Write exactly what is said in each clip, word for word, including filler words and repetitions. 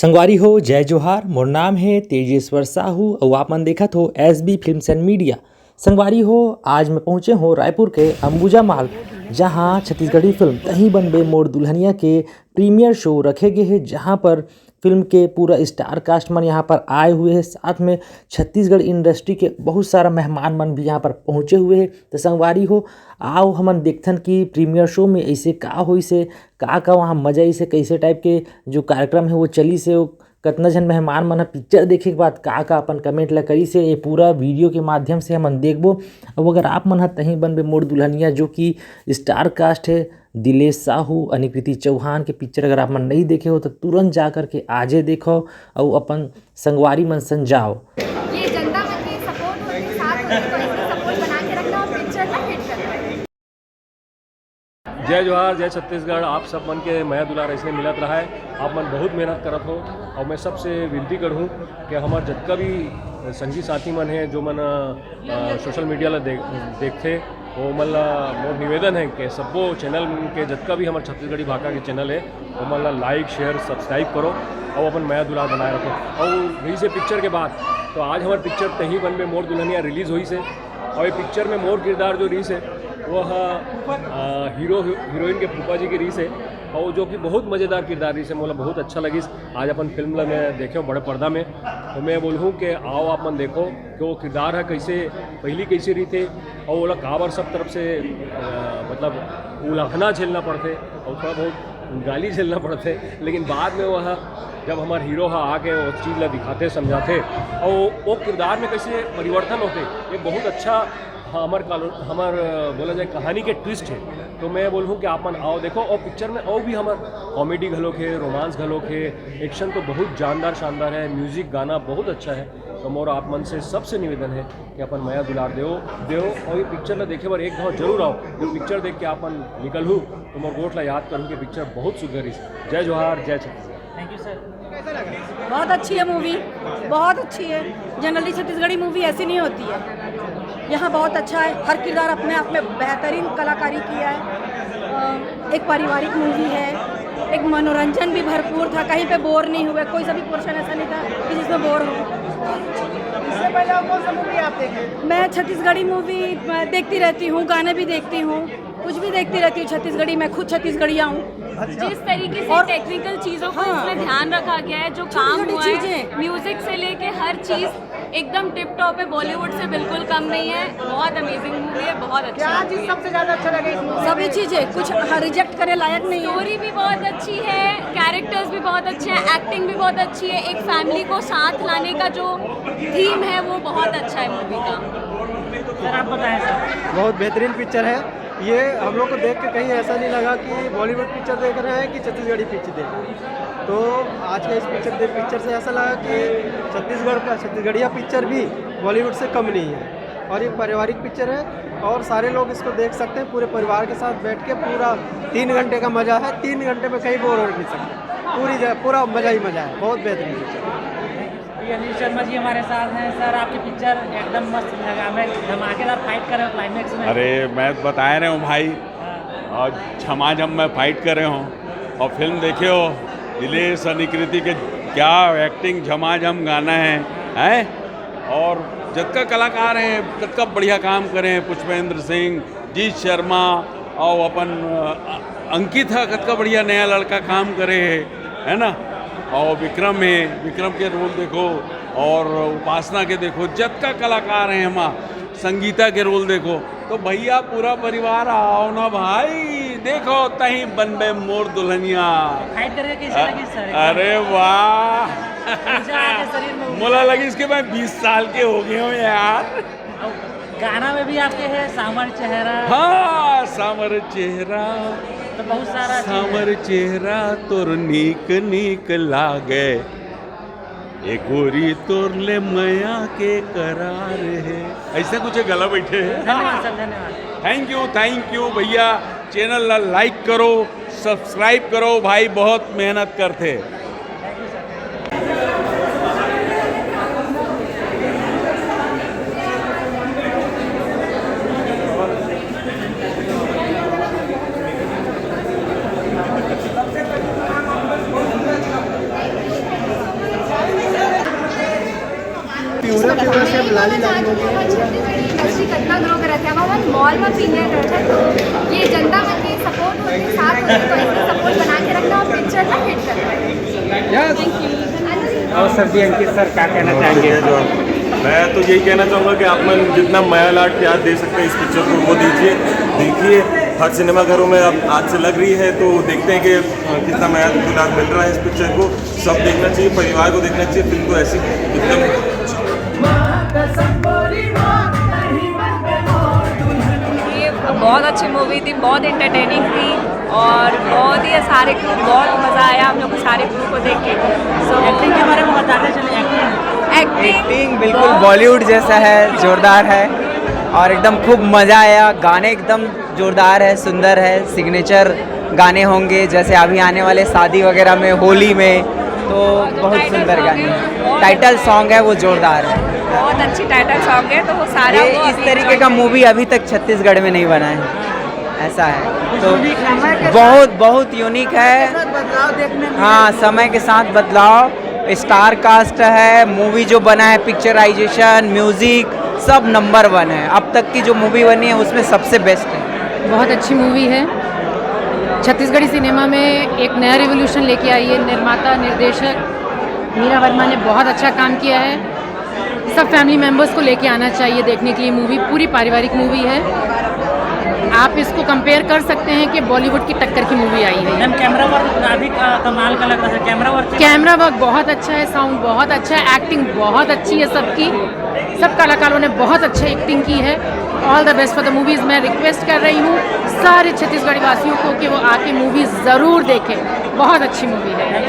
संगवारी हो, जय जोहार। मोर नाम हे तेजेश्वर साहू अउ आप मन देखत हो S B Films and Media। संगवारी हो, आज मैं पहुँचे हो रायपुर के अंबुजा मॉल, जहाँ छत्तीसगढ़ी फिल्म तहीं बनबे मोर दुल्हनिया के प्रीमियर शो रखे गे हे, जहाँ पर फिल्म के पूरा स्टार कास्ट मन यहाँ पर आए हुए हैं, साथ में छत्तीसगढ़ इंडस्ट्री के बहुत सारा मेहमान मन भी यहाँ पर पहुँचे हुए हैं। तो संगवारी हो, आओ हमन देखथन कि प्रीमियर शो में ऐसे का होइस हे, का का वहाँ मजा आइस हे, कैसे टाइप के जो कार्यक्रम है वो चलिस हे, वो कतना झन मेहमान मन ह पिक्चर देखे के बाद का का अपन कमेंट ला करिस हे, ये पूरा वीडियो के माध्यम से हमन देखबो। अब अगर आप मन ह तहीं बनबे मोर दुल्हनिया, जो कि स्टार कास्ट है, दिलेश साहू, अनिकृति चौहान के पिक्चर अगर आप मन नहीं देखे हो तो तुरंत जा करके आजे देखो अउ अपन संगवारी मन संग जाओ। ये जनता मन के सपोर्ट होते, साथ होते, तो इसमें सपोर्ट बना के रखना और पिक्चर को हिट करना। जय जोहार, जय छत्तीसगढ़। आप सब मन के मया दुलार ऐसे मिलत रहा है। आप मन बहुत मेहनत करत हो और मैं सबसे विनती करूँ कि हमार जतका भी संगी साथी मन हैं, जो मन अ, सोशल मीडिया ला देख, देखथे, वो मन ला मोर निवेदन है कि सब्बो चैनल के जतका भी हमार छत्तीसगढ़ी भाखा के चैनल है, वो मन ला लाइक, शेयर, सब्सक्राइब करो और अपन मया दुलार बनाए रखो। और रही से पिक्चर के बात, तो आज हमार पिक्चर तहीं बनबे मोर दुल्हनिया रिलीज होइस हे। और ये पिक्चर में मोर किरदार जो रहिस हे, वो ह, अ, हीरो हीरोइन के फूफा जी के रहिस हे, और जो कि बहुत मज़ेदार किरदार रहिस हे, मोला बहुत अच्छा लगिस। आज अपन फिल्म ला मैं देखे हूँ बड़े पर्दा में, तो मैं बोलहूँ कि आओ आप मन देखो कि वो किरदार ह कैसे, पहली कैसे रहिथे और ओला काबर सब तरफ से, अ, मतलब उलाहना झेलना पड़थे और थोड़ा बहुत गाली झेलना पड़थे, लेकिन बाद में वह जब हमार हीरो ह आके वो चीज़ ला दिखाथे, समझाथे और वो, वो किरदार में कैसे परिवर्तन होथे, ये बहुत अच्छा। हाँ, हमार कालो-, हमार, अ, बोला जाए कहानी के ट्विस्ट है, तो मैं बोलहूँ कि आप मन आओ देखो। और पिक्चर में और भी हमार कॉमेडी घलोक है, रोमांस घलोक है, एक्शन तो बहुत जानदार शानदार है, म्यूजिक गाना बहुत अच्छा है। तो मोर आप मन से सबसे निवेदन है कि अपन मया दुलार देव देव और ये पिक्चर ला देखे बर एक घाव जरूर आओ। ये पिक्चर देख के आप मन निकलहू तो मोर गोठ ला याद करूँ कि पिक्चर बहुत सुघर है। जय जोहार, जय छत्तीसगढ़। Thank you sir. बहुत अच्छी है मूवी, बहुत अच्छी है। जनरली छत्तीसगढ़ी मूवी ऐसी नहीं होती है, यहाँ बहुत अच्छा है। हर किरदार अपने आप में बेहतरीन कलाकारी किया है। अ, एक पारिवारिक मूवी है, एक मनोरंजन भी भरपूर था, कहीं पे बोर नहीं हुए, कोई सा भी पोर्शन ऐसा नहीं था कि जिसमें बोर हो। इससे पहले आप कौन सा मूवी आप देखे? मैं छत्तीसगढ़ी मूवी, अ, देखती रहती हूँ, गाने भी देखती हूँ, कुछ भी देखती रहती हूँ छत्तीसगढ़ी। मैं खुद छत्तीसगढ़िया हूँ। जिस तरीके से और टेक्निकल चीज़ों को हाँ। इसमें ध्यान रखा गया है, जो काम छोटी-छोटी हुआ है, चीज़ें। म्यूजिक से लेके हर चीज़ एकदम टिप टॉप है, बॉलीवुड से बिल्कुल कम नहीं है। बहुत अमेजिंग मूवी है, बहुत अच्छा क्या है। चीज़ सबसे ज़्यादा अच्छा लगा इस मूवी सभी में? चीज़ें, कुछ रिजेक्ट करने लायक नहीं है। स्टोरी भी बहुत अच्छी है, कैरेक्टर्स भी बहुत अच्छे हैं, एक्टिंग भी बहुत अच्छी है। एक फैमिली को साथ लाने का जो थीम है, वो बहुत अच्छा है मूवी का। सर, आप बताएं सर। बहुत बेहतरीन पिक्चर है। ये हम लोग को देख के कहीं ऐसा नहीं लगा कि बॉलीवुड पिक्चर देख रहे हैं कि छत्तीसगढ़ी पिक्चर देख रहे हैं। तो आज का इस पिक्चर दे पिक्चर से ऐसा लगा कि छत्तीसगढ़ का, छत्तीसगढ़िया पिक्चर भी बॉलीवुड से कम नहीं है। और ये पारिवारिक पिक्चर है और सारे लोग इसको देख सकते हैं। पूरे परिवार के साथ बैठ के पूरा तीन घंटे का मज़ा है। तीन घंटे में कहीं बोर हो नहीं सकते। पूरी जगह पूरा मज़ा ही मज़ा है। बहुत बेहतरीन पिक्चर। ये अनिल शर्मा जी हमारे साथ हैं। सर, आपकी पिक्चर एकदम मस्त लगा, मैं धमाकेदार फाइट कर रहे हो क्लाइमेक्स में। अरे, मैं बताए रहे हूँ भाई, हाँ। और झमाझम में फाइट कर रहे हो और फिल्म देखे हो, दिलेश अनिकृति के क्या एक्टिंग, झमाझम गाना है, हैं? और जतका कलाकार हैं, जतका बढ़िया काम करे हैं, पुष्पेंद्र सिंह, जीत शर्मा और अपन, अ, अंकित ह, कतका बढ़िया नया लड़का काम करे है, है ना? और विक्रम है, विक्रम के रोल देखो, और उपासना के देखो, जतका कलाकार हैं हमा, संगीता के रोल देखो, तो भैया पूरा परिवार आओ ना भाई, देखो तहीं बनबे मोर दुल्हनिया। फाइट करके कैसे अ-, लगी सर? अरे वाह। ऊर्जा आ गई शरीर में, ऊर्जा। मोला लगिस कि मैं बीस साल के हो गए हूँ यार। और गाना में भी आपके है सांवर चेहरा। हाँ, सांवर चेहरा, तो बहुत सारा चीज़ है। सांवर चेहरा तोर नीक नीक लागे, ए गोरी तोर ले मया के करार है। ऐसे कुछ गला बैठे हैं। धन्यवाद सर, धन्यवाद। थैंक यू, थैंक यू भैया। चैनल ला लाइक करो, सब्सक्राइब करो भाई, बहुत मेहनत करथे। छत्तीसगढ़ी इंडस्ट्री कितना ग्रो करत है, अब हमन मॉल में प्रीमियर करत है, तो ये जनता मन के सपोर्ट होते, साथ होते, तो ऐसे सपोर्ट बना के रखना और पिक्चर ना हिट करना। और सर जी, अंकित सर क्या कहना चाहेंगे? मैं तो यही कहना चाहूँगा कि आप मन जितना मया लाड प्यार दे सकते हैं इस पिक्चर को, वो दीजिए। देखिए, हर सिनेमाघरों में अब आज से लग रही है, तो देखते हैं कि अ, कितना मया दुलार मिल रहा है इस पिक्चर को। सब देखना चाहिए, परिवार को देखना चाहिए। फिल्म तो ऐसी एकदम ये बहुत अच्छी मूवी थी, बहुत एंटरटेनिंग थी और बहुत ही सारे क्रू, बहुत मज़ा आया हम लोग को सारे क्रू को देख के। सो एक्टिंग के बारे में बताना चले, एक्टिंग एक्टिंग एक्टिंग बिल्कुल बॉलीवुड जैसा है, जोरदार है और एकदम खूब मज़ा आया। गाने एकदम जोरदार है, सुंदर है, सिग्नेचर गाने होंगे जैसे अभी आने वाले शादी वगैरह में, होली में, तो बहुत सुंदर गाने हैं। टाइटल सॉन्ग है वो, जोरदार है। बहुत अच्छी टाइटल सॉन्ग है, तो वो सारा ये वो इस अभी तरीके enjoy का करेंगे। मूवी अभी तक छत्तीसगढ़ में नहीं बना है, ऐसा है। तो समय के बहुत बहुत यूनिक है। साथ बदलाव देखने में हाँ, समय के साथ बदलाव, स्टार कास्ट है, मूवी जो बना है, पिक्चराइजेशन, म्यूजिक, सब नंबर वन है। अब तक की जो मूवी बनी है उसमें सबसे बेस्ट है। बहुत अच्छी मूवी है। छत्तीसगढ़ी सिनेमा में एक नया रिवोल्यूशन लेके आई है। निर्माता निर्देशक मीरा वर्मा ने बहुत अच्छा काम किया है। सब फैमिली मेम्बर्स को लेके आना चाहिए देखने के लिए। मूवी पूरी पारिवारिक मूवी है। आप इसको कंपेयर कर सकते हैं कि बॉलीवुड की टक्कर की मूवी आई है। मैम, कैमरा वर्क काफी क- कमाल का लग रहा है। कैमरा वर्क कैमरा वर्क बहुत अच्छा है, साउंड बहुत अच्छा है, एक्टिंग बहुत अच्छी है सबकी। सब कलाकारों ने बहुत अच्छी एक्टिंग की है। All the best for the movies. मैं रिक्वेस्ट कर रही हूँ सारे छत्तीसगढ़ वासियों को कि वो आके मूवी ज़रूर देखें। बहुत अच्छी मूवी है।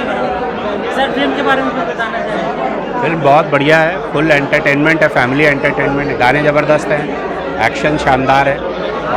सर, फिल्म के बारे में कुछ बताना चाहेंगे? फिल्म बहुत बढ़िया है, फुल एंटरटेनमेंट है, फैमिली एंटरटेनमेंट है। गाने ज़बरदस्त हैं, एक्शन शानदार है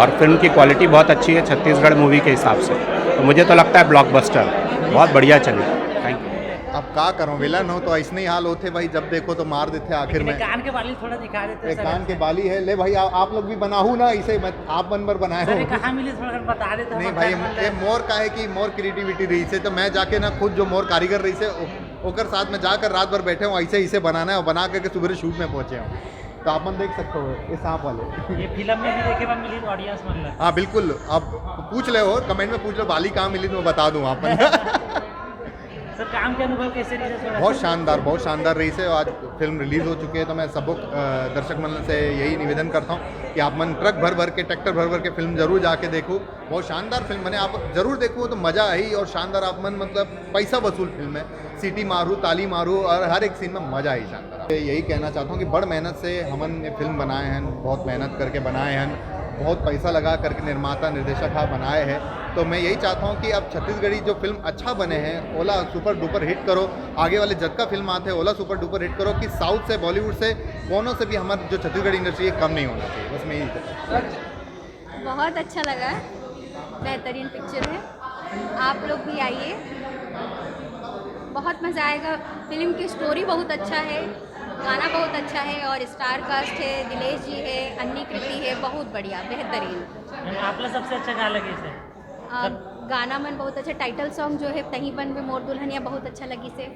और फिल्म की क्वालिटी बहुत अच्छी है छत्तीसगढ़ मूवी के हिसाब से। तो मुझे तो लगता है ब्लॉकबस्टर बहुत बढ़िया चली। Thank you. अब का करूँ, विलन हो तो ऐसने ही हाल होथे भाई, जब देखो तो मार देथे आखिर में। कान के बाली थोड़ा दिखा देते ये सर। कान के बाली है, ले भाई, आ, आप लोग भी बनाहू ना इसे, मत आप मन बर बनाए सर, ये हो। कहाँ मिली, थोड़ा बता देते, नहीं हम भाई, fan ये मोर का है कि मोर क्रिएटिविटी रही से, तो मैं जाके ना खुद जो मोर कारीगर रही से, ओ- ओकर साथ में जाकर रात भर बैठे हूँ, ऐसे इसे बनाना है और बना करके सुबह शूट में पहुँचे हूँ। तो आप मन देख सकते हो ये सांप वाले। ये फिल्म में भी देखे बा मिली ऑडियंस मन ला। हाँ बिल्कुल, आप पूछ ले हो, कमेंट में पूछ लो, बाली कहाँ मिली तो मैं बता दूँ आप मन। सर, काम के अनुभव कैसे रही सर? बहुत शानदार, बहुत शानदार रही से। आज फिल्म रिलीज हो चुकी है, तो मैं सबको अ, दर्शक मंडल से यही निवेदन करता हूँ कि आप मन ट्रक भर भर के, ट्रैक्टर भर भर के फिल्म जरूर जाके देखो। बहुत शानदार फिल्म बने, आप जरूर देखो तो मज़ा आई। और शानदार आप मन, मतलब, पैसा वसूल फिल्म है। सीटी मारू, ताली मारू और हर एक सीन में मज़ा आई शानदार। यही कहना चाहता हूँ कि बड़ मेहनत से हमन ये फिल्म बनाए हैं, बहुत मेहनत करके बनाए हैं, बहुत पैसा लगा करके निर्माता निर्देशक हा बनाए हैं। तो मैं यही चाहता हूँ कि अब छत्तीसगढ़ी जो फिल्म अच्छा बने हैं, ओला सुपर डुपर हिट करो, आगे वाले जतका फिल्म आते हैं ओला सुपर डुपर हिट करो, कि साउथ से, बॉलीवुड से, कोनो से भी हमारे जो छत्तीसगढ़ी इंडस्ट्री है कम नहीं होना चाहिए। बस मैं यही कहता हूँ। बहुत अच्छा लगा, बेहतरीन पिक्चर है, आप लोग भी आइए, बहुत मज़ा आएगा। फिल्म की स्टोरी बहुत अच्छा है, गाना बहुत अच्छा है और स्टार कास्ट है, दिलेश जी है, अन्नी कृति है, बहुत बढ़िया, बेहतरीन। मैम, आपला सबसे अच्छा का लगे सर? आ, गाना मन बहुत अच्छा, टाइटल सॉन्ग जो है तही बन में मोर दुल्हनिया बहुत अच्छा लगी से,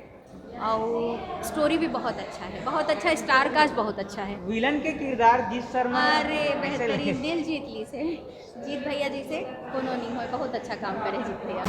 और स्टोरी भी बहुत अच्छा है, बहुत अच्छा, स्टार कास्ट बहुत अच्छा है। विलन के किरदार जीत शर्मा अरे कैसे लगे? बेहतरीन, दिल जीत ली से, जीत भैया जी से कोनो नहीं हो, बहुत अच्छा काम करे जीत भैया।